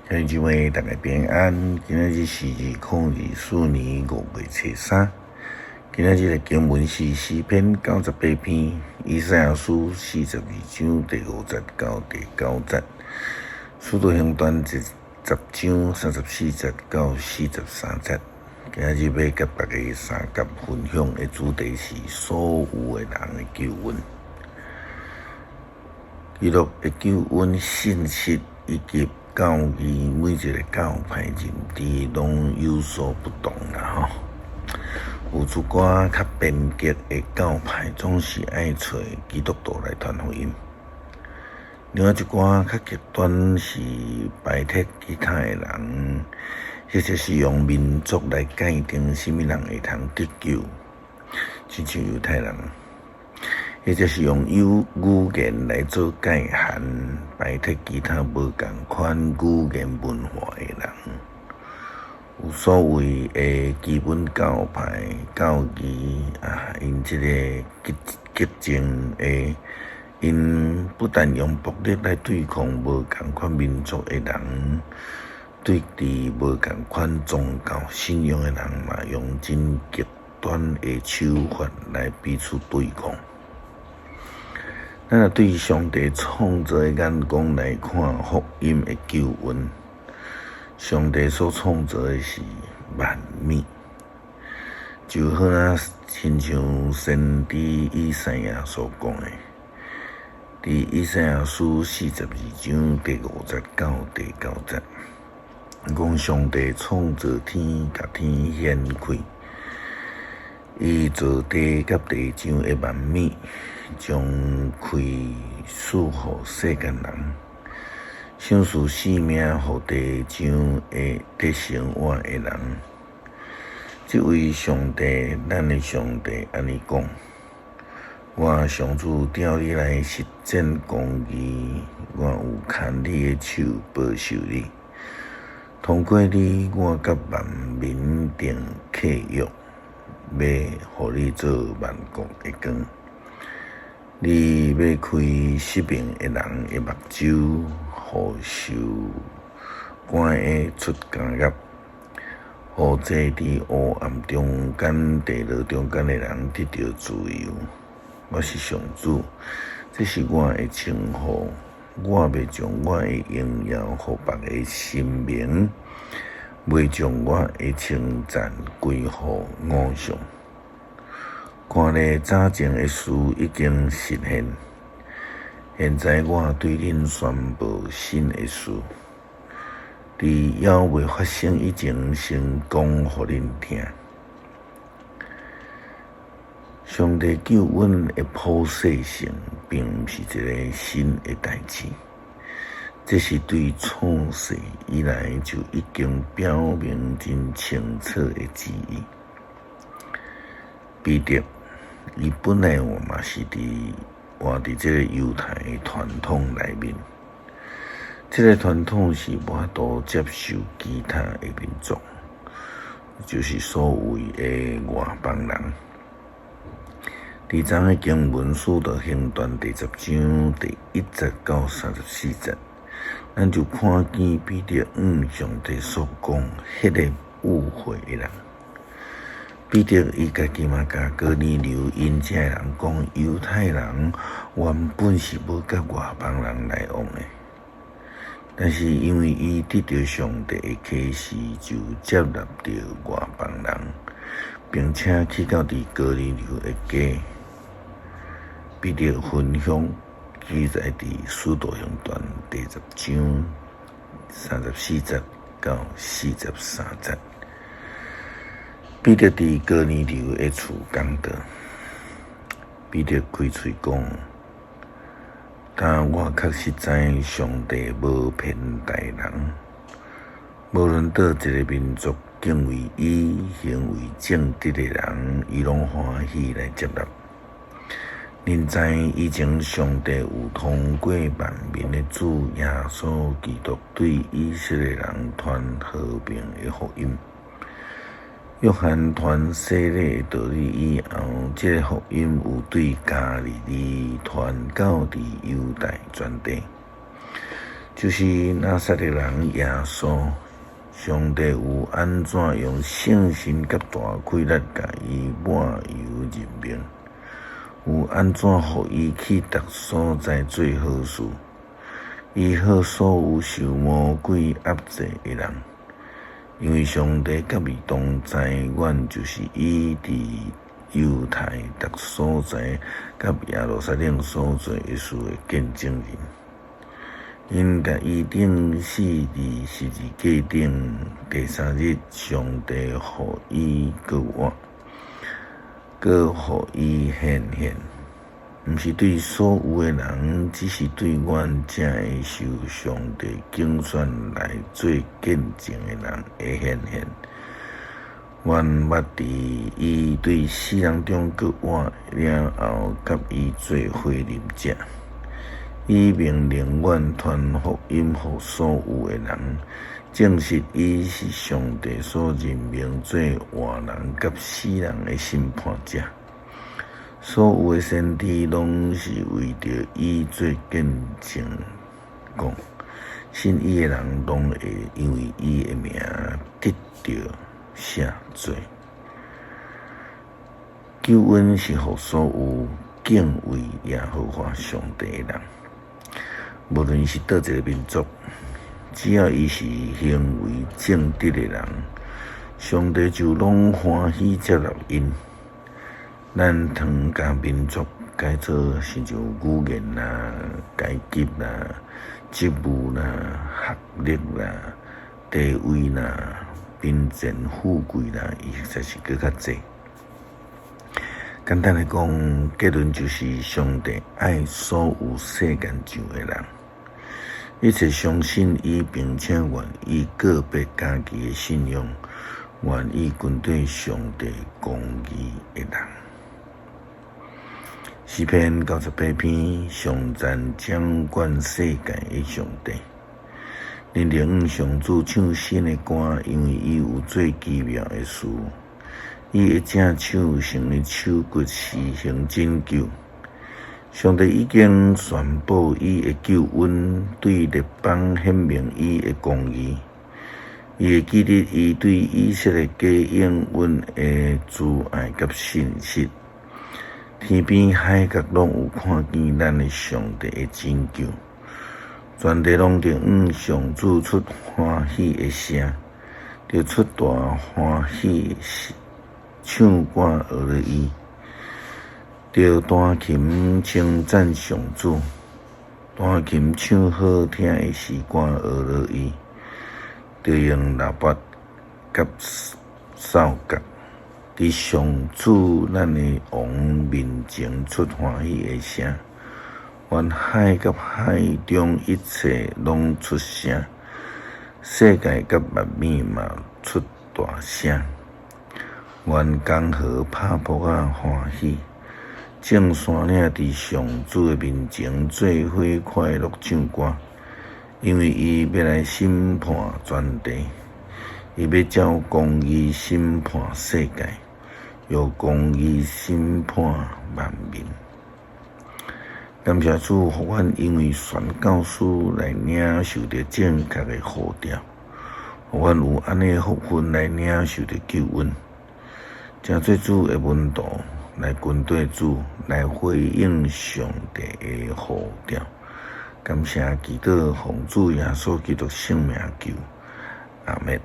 兄弟姊妹，大家平安。今仔日是2024年5月初三。今仔日的經文是詩篇98篇，以賽亞書42章第5節到第9節，使徒行傳10章34節到43節。今仔日欲佮大家相佮分享的主題是所有的人的救恩。基督的救恩信息以及教義，每一个教派認知攏有所不同啦吼。有一寡較偏激的教派，總是愛揣基督徒來傳福音；另外一寡較極端是排斥其他的人，或者是用民族來界定啥物人會通得救，親像猶太人。或者是用有語言來做界限，排斥其他無仝款語言文化的人。有所謂的基本教派教義啊，𪜶這個激激進的，𪜶不但用暴力來對抗無仝款民族的人，對佇無仝款宗教信仰的人嘛，用真極端的手法來彼此對抗。咱若對上帝創造的眼光來看福音的救恩，上帝所創造的是萬物，就好若親像先知以賽亞所講的，佇以賽亞書42章第5節到第9節，講上帝創造天，共天掀開。伊造地佮地上的萬物，將氣賜予世間人，賞賜性命予地上的佇生活的人。這位上帝，咱的上帝按呢講：我上主調你來實踐公義，我有牽你的手保守你。通過你，我佮萬民訂契約，欲予你做萬國的光，你欲開失明的人的目睭，予受關的出監獄，予坐佇黑暗中間、地牢中間的人得著自由。我是上主，這是我的稱呼，我欲將我的榮耀予別个神明，袂將我的稱讚歸予偶像。看咧，早前的事已經實現，現在我對恁宣布新的事，佇猶未發生以前，先講予恁聽。上帝救恩的普世性，並毋是一个新的代誌。這是對創世以來就已經表明真清楚的旨意。彼得，伊本來嘛是佇活佇這個猶太的傳統內面，這個傳統是無法度接受其他的民族，就是所謂的外邦人。佇昨的經文使徒行傳第10章第1節到34節。咱就看見彼得向上帝所講，彼个誤會的人。彼得伊家己嘛共哥尼流𪜶遮的人講，猶太人原本是無佮外邦人來往的，但是因為伊得著上帝的啟示，就接納著外邦人，並且去到佇哥尼流的家。彼得分享。記載佇《使徒行傳》第10章34節到43節。彼得佇哥尼流的厝講道，彼得開喙講：但我確實知上帝無偏待人，無論佗一个民族敬畏伊、行為正直的人，伊攏歡喜來接納。恁知以前上帝有通過萬民的主耶穌基督對以色列人傳和平的福音。約翰傳洗禮的道理以後，這个福音有對加利利傳到佇猶太全地。就是拿撒勒人耶穌，上帝有按怎用聖神佮大氣力共伊抹油任命，有按怎予伊去逐所在做好事，醫好所有受魔鬼壓制的人，因為上帝佮伊同在，阮就是伊佇猶太逐所在佮耶路撒冷所做的事的見證人。𪜶共伊釘死佇十字架頂，第三日，上帝予伊復活，閣予伊顯現，毋是對所有的人，只是對阮這个受上帝揀選來做見證的人會顯現。阮捌佇伊對死人中復活了後，佮伊做伙啉食。伊命令阮傳福音予所有的人，證實伊是上帝所任命做活人佮死人的審判者。所有的先知攏是為著伊做見證，講信伊的人攏會因為伊的名得著赦罪。救恩是予所有敬畏耶和華上帝的人，無論是佗一个民族，只要伊是行為正直的人，上帝就攏歡喜接納𪜶。咱通共民族改做親像語言啦、階級啦、職務啦、學歷啦、地位啦、貧賤富貴啦，伊實在是閣較濟。簡單來講，結論就是上帝愛所有世間上的人，一切相信伊並且願意告別家己的信仰，願意跟綴上帝公義的人。詩篇98篇，頌讚掌管世界的上帝。恁靈向主唱新的歌，因為伊有做奇妙的事。伊的正手成為手骨施行拯救。上帝已經宣布伊的救恩，對列邦顯明伊的公義。伊會記得伊對以色列家應允的慈愛佮信實。天邊海角攏有看見咱的上帝的拯救，全地攏著向上主出歡喜的聲，著出大歡喜唱歌學了伊，著彈琴稱讚上主，彈琴唱好聽的詩歌學了伊，著用喇叭佮掃角，佇上主咱的王面前出歡喜的聲，願海佮海中一切攏出聲，世界佮萬物嘛出大聲。願江河拍噗仔歡喜，眾山嶺佇上主的面前做伙快樂唱歌，因為伊欲來審判全地，伊欲照公義審判世界，用公義審判萬民。感謝主，予阮因為宣教師來領受著正確的呼召，予阮有按呢福分來領受著救恩，成做主的門徒，來跟綴主，來回應上帝的呼召。感謝祈禱，奉主耶穌基督聖名求，阿們。